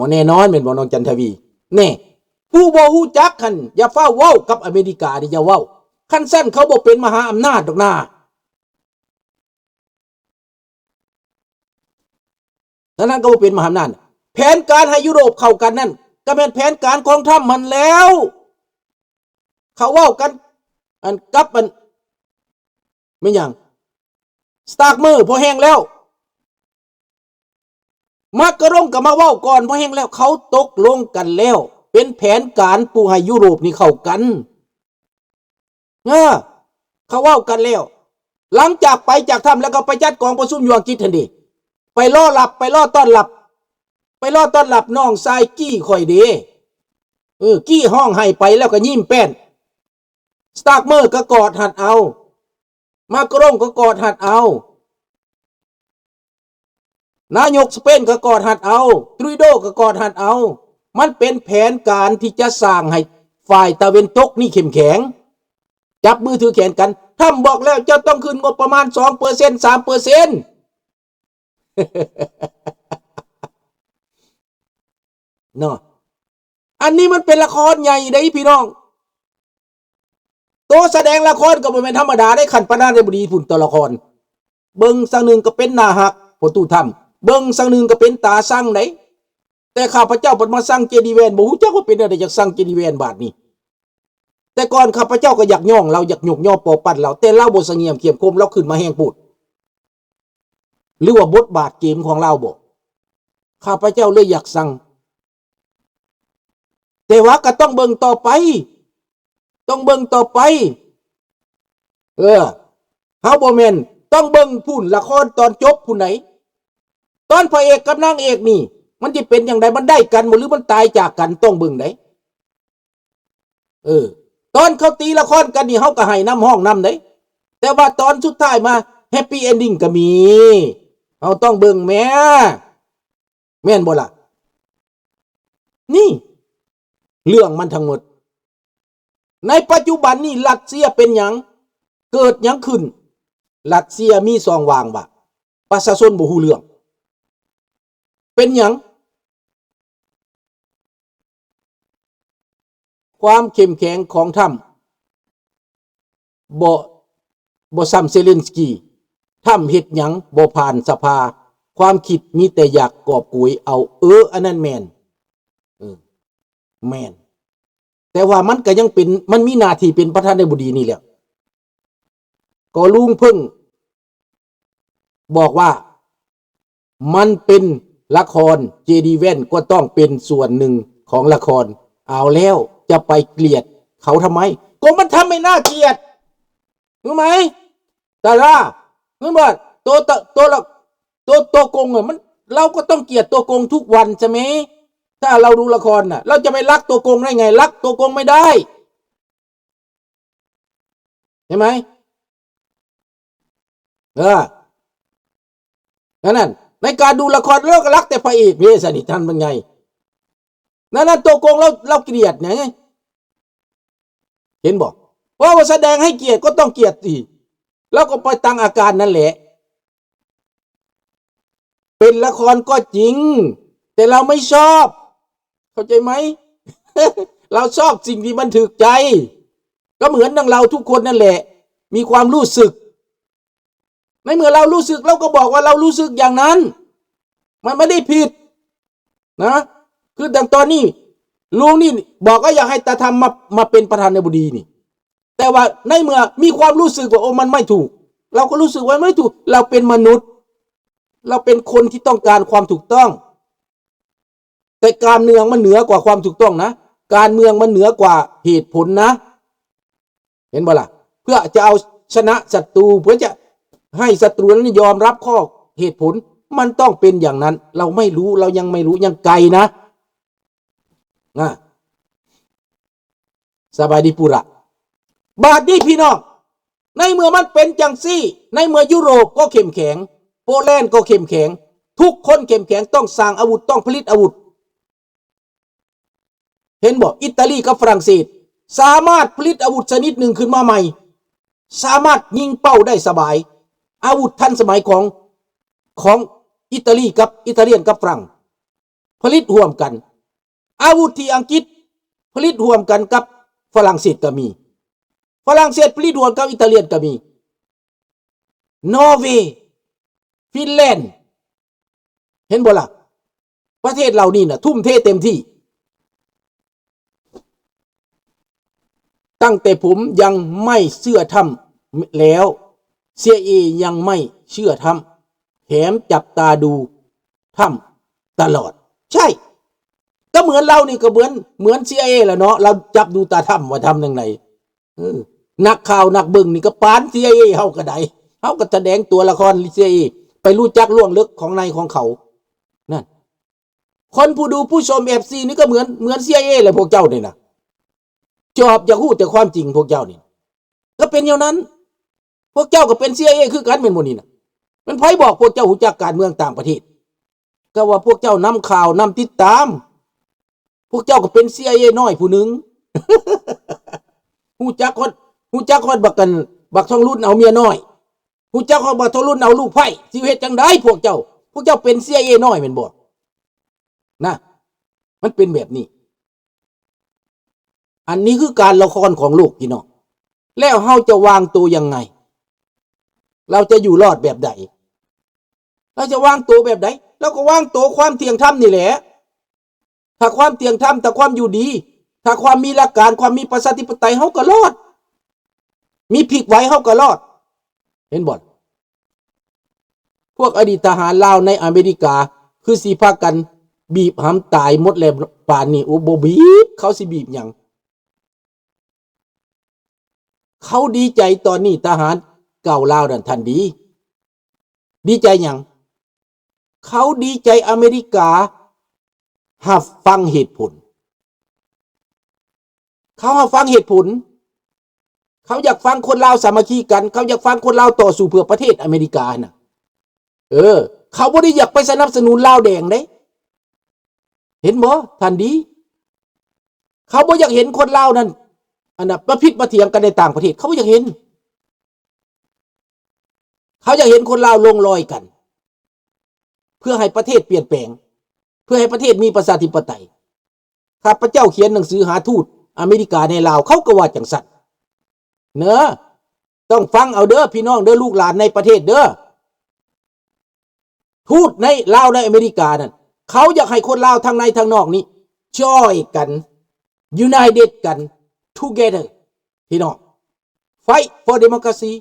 ບໍ່ແນ່ນອນແມ່ນບໍ່ ນ້ອງຈັນທະວີ? ແນ່ ຜູ້ບໍ່ຮູ້ຈັກຫັ້ນຢ່າຟ້າວເວົ້າກັບອາເມລິການີ້ ຢ່າເວົ້າ. ຄັນຊັ້ນເຂົາບໍ່ເປັນມະຫາອຳນາດດອກນາ. ນັ້ນ ນັ້ນກໍບໍ່ເປັນມະຫາອຳນາດ. ແຜນການໃຫ້ຢູໂຣບເຂົ້າກັນນັ້ນ ກໍແມ່ນແຜນການຂອງທຣຳຫັ້ນແລ້ວ. ເຂົາເວົ້າກັນ ອັນ ກັບ ອັນ ແມ່ນຫຍັງ? ສະຕາກເມີ ພໍແຮງແລ້ວ. ມາກະລົງກໍມາເວົ້າກ່ອນ ພໍແຮງແລ້ວ. ເຂົາຕົກລົງກັນແລ້ວ. ເປັນແຜນການປູໃຫ້ຢູໂຣບນີ້ເຂົ້າກັນ. ເອີ ເຂົາເວົ້າກັນແລ້ວ. ຫຼັງຈາກໄປຈາກທຳ ແລ້ວກໍໄປຈັດກອງປະຊຸມຢູ່ອັງກິດຫັ້ນເດ. ໄປລໍຮັບ ໄປລໍຕ້ອນຮັບ ໄປລໍຕ້ອນຮັບນ້ອງຊາຍກີ້ຂ້ອຍເດ. ເອີ ກີ້ຮ້ອງໄຫ້ໄປແລ້ວກໍຍິ້ມແປ້ນ. ສະຕາກເມີກໍກອດຮັດເອົາ. ມາກຣອງກໍກອດຮັດເອົາ. ນາຍົກສະເປນກໍກອດຮັດເອົາ. ທຣູໂດກໍກອດຮັດເອົາ. ມັນເປັນແຜນການທີ່ຈະສ້າງໃຫ້ຝ່າຍຕາເວັນຕົກນີ້ເຂັ້ມແຂງ. ຈັບມືຖືແຂນກັນ. ທຣຳບອກແລ້ວ ເຈົ້າຕ້ອງຂຶ້ນງົບປະມານສອງເປີເຊັນ ສາມເປີເຊັນ ເນາະ. ອັນນີ້ມັນເປັນລະຄອນໃຫຍ່ເດ້ພີ່ນ້ອງ. ໂຕສະແດງລະຄອນກໍບໍ່ແມ່ນທຳມະດາເດ້ ຂັ້ນປະທານາທິບໍດີພຸ້ນ ໂຕລະຄອນ. ເບິ່ງສັງໜຶ່ງກໍເປັນໜ້າຮັກ ພໍ່ຕູ້ທຳ, ເບິ່ງສັງໜຶ່ງກໍເປັນຕາຊັງໄດ໋. ແຕ່ຂ້າພະເຈົ້າເພິ່ນມາຊັງເຈດີແວນ ບໍ່ຮູ້ຈັກວ່າເປັນແນວໃດ ຢາກຊັງເຈດີແວນບາດນີ້. ແຕ່ກ່ອນຂ້າພະເຈົ້າກໍຢາກຍ້ອງລາວ ຢາກຍົກຍໍປົກປັດລາວ, ແຕ່ລາວບໍ່ສະຫງຽມຂຽມຄົມ, ລາວຂຶ້ນມາແຮງໂພດ. ຫຼືວ່າບົດບາດເກມຂອງລາວບໍ? ຂ້າພະເຈົ້າເລີຍຢາກຊັງ. ແຕ່ວ່າກໍຕ້ອງເບິ່ງຕໍ່ໄປ, ຕ້ອງເບິ່ງຕໍ່ໄປ. ເອີ ເຮົາບໍ່ແມ່ນຕ້ອງເບິ່ງພຸ້ນ ລະຄອນຕອນຈົບພຸ້ນໃດ໋. ຕອນພະເອກກັບນາງເອກນີ້ ມັນຊິເປັນຈັ່ງໃດ? ມັນໄດ້ກັນບໍ່ ຫຼືມັນຕາຍຈາກກັນ? ຕ້ອງເບິ່ງໃດ໋. ເອີ ຕອນເຂົາຕີລະຄອນກັນນີ້ ເຮົາກໍໄຫ້ນຳ ຮ້ອງນຳເດ້. ແຕ່ວ່າຕອນສຸດທ້າຍມາ ແຮັບປີເອັນດິງກໍມີ. ເຮົາຕ້ອງເບິ່ງແມ້ ແມ່ນບໍ່ລະ? ນີ້ເລື່ອງມັນທັງໝົດ. ໃນປັດຈຸບັນນີ້ ຣັດເຊຍເປັນຫຍັງ? ເກີດຫຍັງຂຶ້ນ? ຣັດເຊຍມີຊ່ອງວ່າງວະ? ປະຊາຊົນບໍ່ຮູ້ເລື່ອງ. ເປັນຫຍັງ? ຄວາມເຂັ້ມແຂງຂອງທຣຳ ບໍ່ ບໍ່ຊ່ຳເຊເລັນສກີ. ທຳເຮັດຫຍັງບໍ່ຜ່ານສະພາ. ຄວາມຄິດມີແຕ່ຢາກກອບໂກຍເອົາ. ເອີ ອັນນັ້ນແມ່ນ. ເອີ ແມ່ນ. ແຕ່ວ່າມັນກໍຍັງເປັນ ມັນມີໜ້າທີ່ເປັນປະທານາທິບໍດີນີ້ແຫຼະ. ກໍລຸງເພິ່ງບອກວ່າ ມັນເປັນລະຄອນ ເຈດີແວນກໍຕ້ອງເປັນສ່ວນໜຶ່ງຂອງລະຄອນ. ເອົາແລ້ວ ຈະໄປກຽດເຂົາທຳໄມ? ກໍມັນທຳໃຫ້ໜ້າກຽດ. ຮູ້ໄໝ? ດາລາ ເຫັນບໍ່? ໂຕ ໂຕ ໂຕລະ ໂຕ ໂຕກົງອະ ມັນ ລາວກໍຕ້ອງກຽດໂຕກົງທຸກວັນໃຊ່ໄໝ? ຖ້າລາວດູລະຄອນນະ ລາວຈະໄປຮັກໂຕກົງໄດ້ໄງ? ຮັກໂຕກົງໄມ່ໄດ້. ເຫັນໄໝ? ເອີ ນັ້ນ ນັ້ນ ໃນການດູລະຄອນ ລາວກໍຮັກແຕ່ພະເອກເດ້ ສະນີ້ ທ່ານເບິ່ງໃຫຍ່ ນັ້ນ ນັ້ນ ໂຕກົງລາວ ລາວກຽດນະ ເຫັນບໍ່? ເພາະວ່າສະແດງໃຫ້ກຽດກໍຕ້ອງກຽດຕິ ລາວກໍໄປຕັ້ງອາການນັ້ນແຫຼະ. ເປັນລະຄອນກໍຈິງ ແຕ່ລາວໄມ່ຊອບ ເຂົ້າໃຈໄໝ? ລາວຊອບສິ່ງທີ່ມັນຖືກໃຈ. ກໍເໝືອນດັ່ງລາວທຸກຄົນນັ້ນແຫຼະ ມີຄວາມຮູ້ສຶກ. ໃນເມື່ອລາວຮູ້ສຶກ ລາວກໍບອກວ່າລາວຮູ້ສຶກຢ່າງນັ້ນ ມັນບໍ່ໄດ້ຜິດນະ. ຄືດັ່ງຕອນນີ້ ລຸງນີ້ບອກວ່າຢາກໃຫ້ຕາທຳມາ ມາເປັນປະທານາທິບໍດີນີ້ ແຕ່ວ່າໃນເມື່ອມີຄວາມຮູ້ສຶກວ່າ ໂອ້ ມັນໄມ່ຖືກ ລາວກໍຮູ້ສຶກວ່າມັນໄມ່ຖືກ. ລາວເປັນມະນຸດ ລາວເປັນຄົນທີ່ຕ້ອງການຄວາມຖືກຕ້ອງ. ແຕ່ການເມືອງມັນເໜືອກວ່າຄວາມຖືກຕ້ອງນະ ການເມືອງມັນເໜືອກວ່າເຫດຜົນນະ ເຫັນບໍ່ລະ? ເພື່ອຈະເອົາຊະນະສັດຕູ ເພື່ອຈະໃຫ້ສັດຕູນັ້ນຍອມຮັບຂໍ້ເຫດຜົນ ມັນຕ້ອງເປັນຢ່າງນັ້ນ. ລາວໄມ່ຮູ້ ລາວຍັງໄມ່ຮູ້ ຍັງໄກນະ ນະ. ສະບາຍດີປູຣະ. ບາດນີ້ພີ່ນ້ອງ ໃນເມື່ອມັນເປັນຈັ່ງຊີ້ ໃນເມື່ອຢູໂຣບກໍເຂັ້ມແຂງ ໂປແລນກໍເຂັ້ມແຂງ ທຸກຄົນເຂັ້ມແຂງ ຕ້ອງສ້າງອາວຸດ ຕ້ອງຜະລິດອາວຸດ. ເຫັນບໍ່? ອີຕາລີກັບຝຣັ່ງເສດ ສາມາດຜະລິດອາວຸດຊະນິດໜຶ່ງຂຶ້ນມາໃໝ່ ສາມາດຍິງເປົ້າໄດ້ສະບາຍ ອາວຸດທັນສະໄໝຂອງ ຂອງອີຕາລີກັບ ອີຕາລຽນກັບຝຣັ່ງ. ຜະລິດຮ່ວມກັນ. ອາວຸດທີ່ອັງກິດຜະລິດຮ່ວມກັນກັບຝຣັ່ງເສດກໍມີ, ຝຣັ່ງເສດຜະລິດຮ່ວມກັບອີຕາລຽນກໍມີ, ນໍເວ, ຟິນແລນ, ເຫັນບໍ່ລະ? ປະເທດເຫຼົ່ານີ້ນະ ທຸ່ມເທເຕັມທີ່. ຕັ້ງແຕ່ຜົມຍັງໄມ່ເຊື່ອທຳແລ້ວ ຊີໄອເອ ຍັງໄມ່ເຊື່ອທຳ ແຖມຈັບຕາດູທຳຕະຫຼອດ. ໃຊ່ ກໍເໝືອນລາວນີ້ ກໍເໝືອນ ເໝືອນ ຊີໄອເອ ລະເນາະ, ລາວຈັບດູຕາທຳວ່າທຳຈັ່ງໃດ. ເອີ ນັກຂ່າວນັກເບິ່ງນີ້ກໍປານ ຊີໄອເອ ເຮົາກໍໄດ້, ເຮົາກໍສະແດງຕົວລະຄອນ ຊີໄອເອ ໄປຮູ້ຈັກລວງເລິກຂອງໃນຂອງເຂົາ. ນັ້ນ ຄົນຜູ້ດູຜູ້ຊົມ ເອັຟຊີ ນີ້ກໍເໝືອນ ເໝືອນ ຊີໄອເອ ແຫຼະ ພວກເຈົ້ານີ້ນະ. ຈອບຢາກຮູ້ແຕ່ຄວາມຈິງ ພວກເຈົ້ານີ້ ກໍເປັນແນວນັ້ນ. ພວກເຈົ້າກໍເປັນ ຊີໄອເອ ຄືກັນແມ່ນບໍ່ນີ້ນະ? ແມ່ນໃຜບອກພວກເຈົ້າຮູ້ຈັກການເມືອງຕ່າງປະເທດ? ກໍວ່າພວກເຈົ້ານຳຂ່າວ ນຳຕິດຕາມ. ພວກເຈົ້າກໍເປັນ ຊີໄອເອ ນ້ອຍຜູ້ໜຶ່ງ. ຮູ້ຈັກຮອດ ຮູ້ຈັກຮອດບັກກັນ ບັກທອງລຸນເອົາເມຍນ້ອຍ. ຮູ້ຈັກຮອດບັກທອງລຸນເອົາລູກໃພ້. ຊິເຮັດຈັ່ງໃດພວກເຈົ້າ? ພວກເຈົ້າເປັນ ຊີໄອເອ ນ້ອຍແມ່ນບໍ່? ນະ ມັນເປັນແບບນີ້. ອັນນີ້ຄືການລະຄອນຂອງໂລກ ພີ່ນ້ອງ. ແລ້ວເຮົາຈະວາງໂຕຍັງໄງ? ເຮົາຈະຢູ່ລອດແບບໃດ? ເຮົາຈະວາງໂຕແບບໃດ? ເຮົາກໍວາງໂຕຄວາມທ່ຽງທຳນີ້ແຫຼະ. ຖ້າຄວາມທ່ຽງທຳ, ຖ້າຄວາມຢູ່ດີ, ຖ້າຄວາມມີຫຼັກການ, ຄວາມມີປະຊາທິປະໄຕ, ເຮົາກໍລອດ. ມີພິກໄຫວ ເຮົາກໍລອດ. ເຫັນບໍ່? ພວກອະດີດທະຫານລາວໃນອາເມລິກາ ຄືຊິພາກັນບີບຫຳຕາຍໝົດແລ້ວປານນີ້. ໂອ້ ບໍ່ບີບ, ເຂົາຊິບີບຫຍັງ? ເຂົາດີໃຈຕອນນີ້ ທະຫານເກົ່າລາວນັ້ນ ທ່ານດີ. ດີໃຈຫຍັງ? ເຂົາດີໃຈອາເມລິກາຮັບຟັງເຫດຜົນ. ເຂົາຮັບຟັງເຫດຜົນ. ເຂົາຢາກຟັງຄົນລາວສາມັກຄີກັນ. ເຂົາຢາກຟັງຄົນລາວຕໍ່ສູ້ເພື່ອປະເທດອາເມລິການະ. ເອີ ເຂົາບໍ່ໄດ້ຢາກໄປສະໜັບສະໜູນລາວແດງເດ້. ເຫັນບໍ່ ທ່ານດີ? ເຂົາບໍ່ຢາກເຫັນຄົນລາວນັ້ນ ອັນນ່າ ມາຜິດມາຖຽງກັນໃນຕ່າງປະເທດ. ເຂົາບໍ່ຢາກເຫັນ. ເຂົາຢາກເຫັນຄົນລາວລົງລອຍກັນ ເພື່ອໃຫ້ປະເທດປ່ຽນແປງ, ເພື່ອໃຫ້ປະເທດມີປະຊາທິປະໄຕ. ຂ້າພະເຈົ້າຂຽນໜັງສືຫາທູດອາເມລິກາໃນລາວ ເຂົາກໍວ່າຈັ່ງຊັ້ນເນາະ. ຕ້ອງຟັງເອົາເດີ ພີ່ນ້ອງເດີ ລູກຫຼານໃນປະເທດເດີ. ທູດໃນລາວ ໃນອາເມລິການັ້ນ ເຂົາຢາກໃຫ້ຄົນລາວທັງໃນທັງນອກນີ້ ຈອຍກັນ ຢູໄນເຕັດກັນ ທູເກເດີ ພີ່ນ້ອງ. Fight for democracy,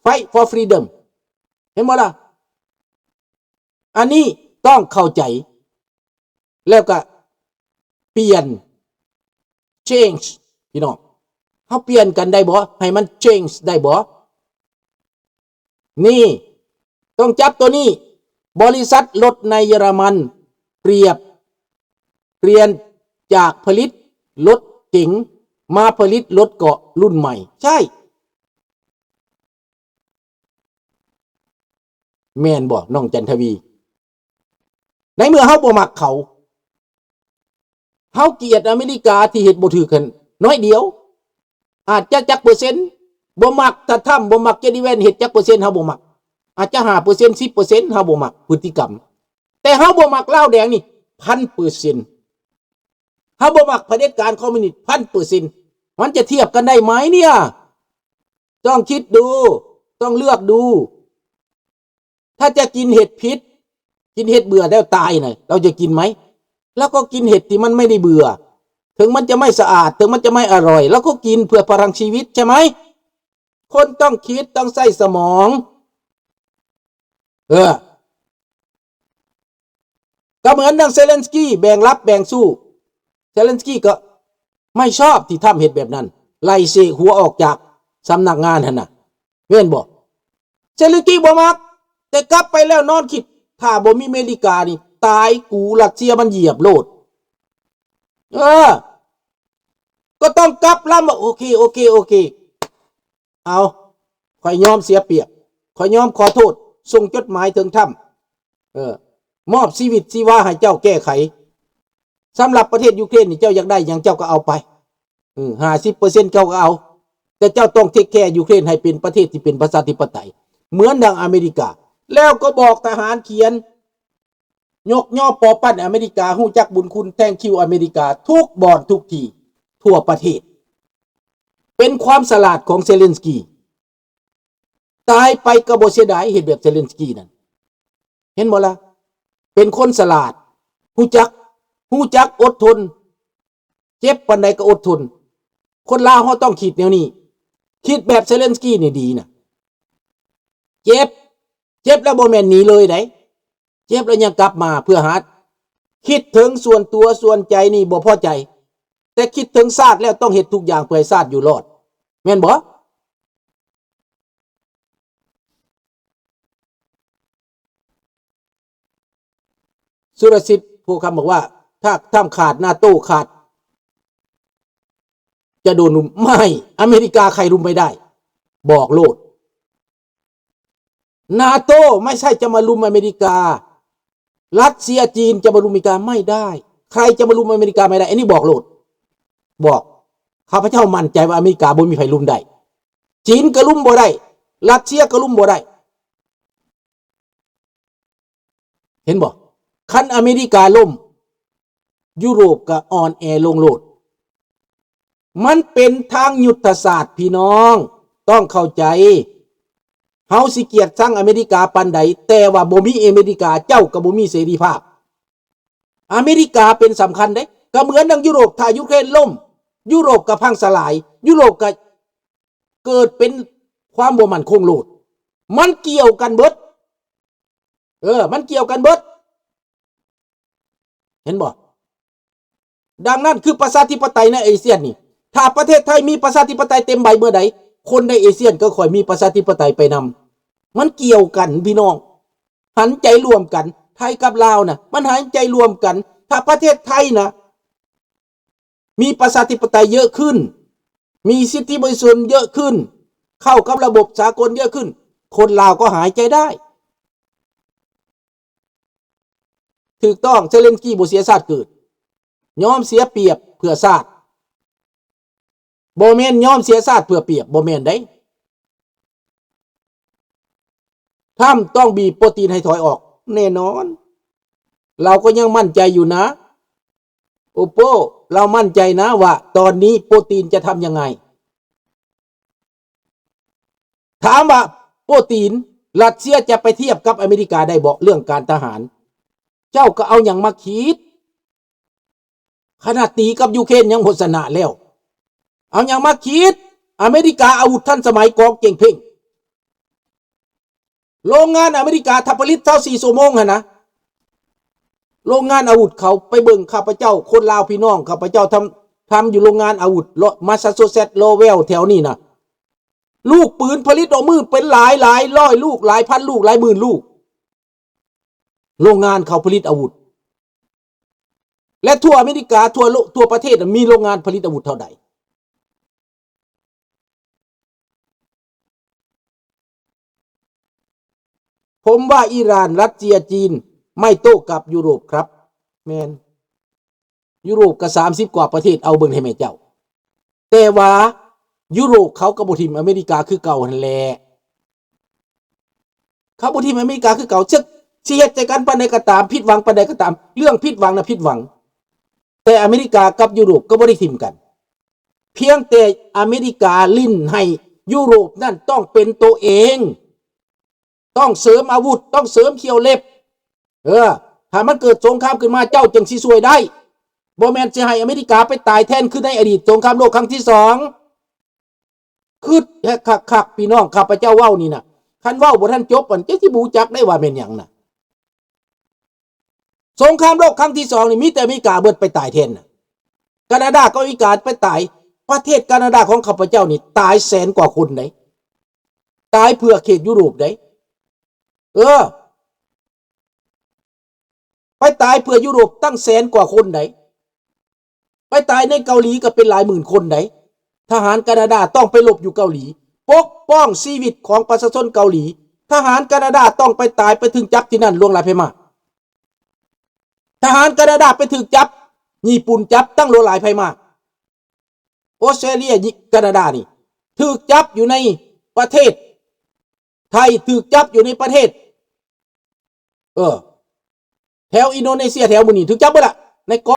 fight for freedom. ເຫັນບໍ່ລະ? ອັນນີ້ຕ້ອງເຂົ້າໃຈ ແລ້ວກະປ່ຽນ change ພີ່ນ້ອງ. ເຮົາປ່ຽນກັນໄດ້ບໍ່? ໃຫ້ມັນ change ໄດ້ບໍ່? ນີ້ ຕ້ອງຈັບໂຕນີ້. ບໍລິສັດລົດໃນເຢຍລະມັນ ປຽບ ປ່ຽນຈາກຜະລິດລົດເກັງ ມາຜະລິດລົດເກາະລຸ້ນໃໝ່. ໃຊ່. ແມ່ນບໍ່ ນ້ອງຈັນທະວີ? ໃນເມື່ອເຮົາບໍ່ມັກເຂົາ, ເຮົາກຽດອາເມລິກາທີ່ເຮັດບໍ່ຖືກຫັ້ນໜ້ອຍດຽວ, ອາດຈະຈັກເປີເຊັນ ບໍ່ມັກ. ຖ້າທຳບໍ່ມັກ ເຈດີແວນເຮັດຈັກເປີເຊັນເຮົາບໍ່ມັກ, ອາດຈະຫ້າເປີເຊັນ ສິບເປີເຊັນ ເຮົາບໍ່ມັກພຶດຕິກຳ. ແຕ່ເຮົາບໍ່ມັກລາວແດງນີ້ພັນເປີເຊັນ. ເຮົາບໍ່ມັກຜະເດັດການຄອມມູນິດພັນເປີເຊັນ. ມັນຈະທຽບກັນໄດ້ໄໝເນຍ? ຕ້ອງຄິດດູ, ຕ້ອງເລືອກດູ. ຖ້າຈະກິນເຫັດພິດ, ກິນເຫັດເບື່ອແລ້ວຕາຍນະ, ເຮົາຈະກິນໄໝ? ເຮົາກໍກິນເຫັດທີ່ມັນໄມ່ໄດ້ເບື່ອ. ເຖິງມັນຈະໄມ່ສະອາດ, ເຖິງມັນຈະໄມ່ອະຮ່ອຍ, ເຮົາກໍກິນເພື່ອພະລັງຊີວິດ, ໃຊ່ໄໝ? ຄົນຕ້ອງຄິດ, ຕ້ອງໃຊ້ສະໝອງ. ເອີ. ກໍເໝືອນດັ່ງເຊເລັນສກີແບ່ງລັບແບ່ງສູ້. ເຊເລັນສກີກໍໄມ່ຊອບທີ່ທຳເຮັດແບບນັ້ນ, ໄລ່ເສກຫົວອອກຈາກສຳນັກງານຫັ້ນນະ, ແມ່ນບໍ່? ເຊເລັນສກີບໍ່ມັກ, ແຕ່ກັບໄປແລ້ວນອນຄິດ, ຖ້າບໍ່ມີເມລິການີ້ ຕາຍກູ, ຣັດເຊຍມັນຢຽບໂລດ. ເອີ, ກໍຕ້ອງກັບລຳວ່າ ໂອເຄ, ໂອເຄ, ໂອເຄ. ເອົາ, ຂ້ອຍຍອມເສຍປຽບ, ຂ້ອຍຍອມຂໍໂທດ, ສົ່ງຈົດໝາຍເຖິງທຳ, ເອີ, ມອບຊີວິດຊີວາໃຫ້ເຈົ້າແກ້ໄຂ. ສຳລັບປະເທດຢູເຄຣນນີ້ ເຈົ້າຢາກໄດ້ຫຍັງເຈົ້າກໍເອົາໄປ, ເອີ, ຫ້າສິບເປີເຊັນເຈົ້າກໍເອົາ, ແຕ່ເຈົ້າຕ້ອງເທກແຄຢູເຄຣນໃຫ້ເປັນປະເທດທີ່ເປັນປະຊາທິປະໄຕ ເໝືອນດັ່ງອາເມລິກາ. ແລ້ວກໍບອກທະຫານຂຽນ ຍົກຍໍປໍປັ້ນອາເມລິກາ, ຮູ້ຈັກບຸນຄຸນ, thank you ອາເມລິກາ ທຸກບ່ອນທຸກທີ່ທົ່ວປະເທດ. ເປັນຄວາມສະຫຼາດຂອງເຊເລັນສກີ. ຕາຍໄປກໍບໍ່ເສຍດາຍ, ເຮັດແບບເຊເລັນສກີນັ້ນ. ເຫັນບໍ່ລະ? ເປັນຄົນສະຫຼາດ, ຮູ້ຈັກ, ຮູ້ຈັກອົດທົນ, ເຈັບປານໃດກໍອົດທົນ. ຄົນລາວເຮົາຕ້ອງຄິດແນວນີ້, ຄິດແບບເຊເລັນສກີນີ້ດີນະ. ເຈັບ, ເຈັບແລ້ວບໍ່ແມ່ນໜີເລີຍໃດ, ເຈັບແລ້ວຍັງກັບມາເພື່ອຫາ, ຄິດເຖິງສ່ວນຕົວສ່ວນໃຈນີ້ບໍ່ພໍໃຈ, ແຕ່ຄິດເຖິງຊາດແລ້ວຕ້ອງເຮັດທຸກຢ່າງເພື່ອໃຫ້ຊາດຢູ່ລອດ, ແມ່ນບໍ່? ສຸລະສິດ ໂພຄຳ ບອກວ່າ ຖ້າ ຖ້າຂາດນາໂຕ້ ຂາດ ຈະໂດນລຸມ. ໄມ່ ອາເມລິກາໃຄລຸມໄປໄດ້ ບອກໂລດ. ນາໂຕ້ ໄມ່ໃຊ່ຈະມາລຸມອາເມລິກາ. ຣັດເຊຍ ຈີນ ຈະມາລຸມອາເມລິກາໄມ່ໄດ້. ໃຄຈະມາລຸມອາເມລິກາໄມ່ໄດ້. ອັນນີ້ບອກໂລດ. ບອກ. ຂ້າພະເຈົ້າໝັ້ນໃຈວ່າອາເມລິກາບໍ່ມີໃຜລຸມໄດ້. ຈີນກໍລຸມບໍ່ໄດ້. ຣັດເຊຍກໍລຸມບໍ່ໄດ້. ເຫັນບໍ່? ຄັນອາເມລິກາລົ້ມ, ຢູໂຣບກໍອ່ອນແອລົງໂລດ. ມັນເປັນທາງຍຸດທະສາດ ພີ່ນ້ອງ ຕ້ອງເຂົ້າໃຈ. ເຮົາຊິກຽດຊັງອາເມລິກາປານໃດ, ແຕ່ວ່າບໍ່ມີອາເມລິກາ, ເຈົ້າກໍບໍ່ມີເສລີພາບ. ອາເມລິກາເປັນສຳຄັນເດ້. ກໍເໝືອນດັ່ງຢູໂຣບ, ຖ້າຢູເຄຣນລົ້ມ, ຢູໂຣບກໍພັງສະຫຼາຍ, ຢູໂຣບກໍເກີດເປັນຄວາມບໍ່ໝັ້ນຄົງໂລດ. ມັນກ່ຽວກັນເບິດ. ເອີ, ມັນກ່ຽວກັນເບິດ. ເຫັນບໍ່? ດັ່ງນັ້ນ ຄືປະຊາທິປະໄຕໃນອາຊຽນນີ້, ຖ້າປະເທດໄທມີປະຊາທິປະໄຕເຕັມໃບເມື່ອໃດ, ຄົນໃນອາຊຽນກໍຄ່ອຍມີປະຊາທິປະໄຕໄປນຳ. ມັນກ່ຽວກັນ ພີ່ນ້ອງ, ຫັນໃຈຮ່ວມກັນ. ໄທກັບລາວນະ ມັນຫັນໃຈຮ່ວມກັນ. ຖ້າປະເທດໄທນະ ມີປະຊາທິປະໄຕເຍອະຂຶ້ນ, ມີສິດທິມະນຸດຊົນເຍອະຂຶ້ນ, ເຂົ້າກັບລະບົບສາກົນເຍອະຂຶ້ນ, ຄົນລາວກໍຫາຍໃຈໄດ້. ຖືກຕ້ອງ, ເຊເລັນສກີບໍ່ເສຍຊາດເກີດ, ຍອມເສຍປຽບເພື່ອຊາດ. ບໍ່ແມ່ນຍອມເສຍຊາດເພື່ອປຽບ, ບໍ່ແມ່ນເດ້. ທຳຕ້ອງບີບໂປຕີນໃຫ້ຖອຍອອກແນ່ນອນ. ລາວກໍຍັງໝັ້ນໃຈຢູ່ນະ. ໂອໂປ ລາວໝັ້ນໃຈນະວ່າຕອນນີ້ໂປຕີນຈະທຳຍັງໄງ. ຖາມວ່າໂປຕີນ, ຣັດເຊຍຈະໄປທຽບກັບອາເມລິກາໄດ້ບໍ່ເລື່ອງການທະຫານ? ເຈົ້າກໍເອົາຫຍັງມາຄິດ? ຂະໜາດຕີກັບຢູເຄຣນຍັງບໍ່ຊະນະແລ້ວ. ເອົາຫຍັງມາຄິດ? ອາເມລິກາອາວຸດທັນສະໄໝ ກອງເຈັງເພັງ. ໂລງງານອາເມລິກາ ຖ້າຜະລິດຊາວສີ່ຊົ່ວໂມງຫັ້ນນະ, ໂລງງານອາວຸດເຂົາ, ໄປເບິ່ງຂ້າພະເຈົ້າ, ຄົນລາວພີ່ນ້ອງຂ້າພະເຈົ້າທຳ, ທຳຢູ່ໂລງງານອາວຸດ ມາສາຊູເຊັດ ໂລເວລ ແຖວນີ້ນະ. ລູກປືນຜະລິດອອກມື້ເປັນຫຼາຍ, ຫຼາຍຮ້ອຍລູກ, ຫຼາຍພັນລູກ, ຫຼາຍໝື່ນລູກ. ໂລງງານເຂົາຜະລິດອາວຸດ ແລະ ທົ່ວອາເມລິກາ, ທົ່ວໂລກ, ທົ່ວປະເທດນະ ມີໂລງງານຜະລິດອາວຸດເທົ່າໃດ? ຜົມວ່າອີຣານ, ຣັດເຊຍ, ຈີນ ໄມ່ໂຕ້ກັບຢູໂຣບຄັບ. ແມ່ນ. ຢູໂຣບກໍສາມສິບກວ່າປະເທດ, ເອົາເບິ່ງໃຫ້ແມ່ເຈົ້າ. ແຕ່ວ່າຢູໂຣບເຂົາກໍບໍ່ຖິ້ມອາເມລິກາຄືເກົ່າຫັ້ນແຫຼະ. ເຂົາບໍ່ຖິ້ມອາເມລິກາຄືເກົ່າ. ເຊິ່ງຊິເຮັດໃສ່ກັນປານໃດກໍຕາມ, ຜິດຫວັງປານໃດກໍຕາມ, ເລື່ອງຜິດຫວັງນະຜິດຫວັງ. ແຕ່ອາເມລິກາກັບຢູໂຣບກໍບໍ່ໄດ້ຖິ້ມກັນ. ພຽງແຕ່ອາເມລິກາຫຼິ້ນໃຫ້ຢູໂຣບນັ້ນຕ້ອງເປັນໂຕເອງ. ຕ້ອງເສີມອາວຸດ, ຕ້ອງເສີມຂ້ຽວເລັບ. ເອີ, ຖ້າມັນເກີດສົງຄາມຂຶ້ນມາ, ເຈົ້າຈຶ່ງຊິຊ່ວຍໄດ້. ບໍ່ແມ່ນຊິໃຫ້ອາເມລິກາໄປຕາຍແທນຄືໃນອະດີດສົງຄາມໂລກຄັ້ງທີສອງ. ຄຶດໃຫ້ຄັກໆ ພີ່ນ້ອງ, ຂ້າພະເຈົ້າເວົ້ານີ້ນະ, ຄັນເວົ້າບໍ່ທັນຈົບ, ອັນ ເຈົ້າຊິບໍ່ຮູ້ຈັກໄດ້ວ່າແມ່ນຫຍັງນະ. ສົງຄາມໂລກຄັ້ງທີສອງນີ້ ມີແຕ່ອາເມລິກາເບິດໄປຕາຍແທນນະ. ການາດາກັບອາເມລິກາໄປຕາຍ, ປະເທດການາດາຂອງຂ້າພະເຈົ້ານີ້ຕາຍແສນກວ່າຄົນເດ້, ຕາຍເພື່ອເຂດຢູໂຣບເດ້. ເອີ, ໄປຕາຍເພື່ອຢູໂຣບຕັ້ງແສນກວ່າຄົນໃດ໋. ໄປຕາຍໃນເກົາຫຼີກໍເປັນຫຼາຍໝື່ນຄົນໃດ໋. ທະຫານການາດາຕ້ອງໄປລົບຢູ່ເກົາຫຼີ, ປົກປ້ອງຊີວິດຂອງປະຊາຊົນເກົາຫຼີ. ທະຫານການາດາຕ້ອງໄປຕາຍ, ໄປຖືກຈັບທີ່ນັ້ນ, ຫຼວງຫຼາຍໄພມາກ. ທະຫານການາດາໄປຖືກຈັບ, ຍີ່ປຸ່ນຈັບ, ຕັ້ງຫຼວງຫຼາຍໄພມາກ. ອອສເຕຣເລຍ, ການາດານີ້ ຖືກຈັບຢູ່ໃນປະເທດໄທ, ຖືກຈັບຢູ່ໃນປະເທດ, ເອີ, ແຖວອິນໂດເນເຊຍ ແຖວໝູ່ນີ້ຖືກຈັບເບິດລະ ໃນເກາະ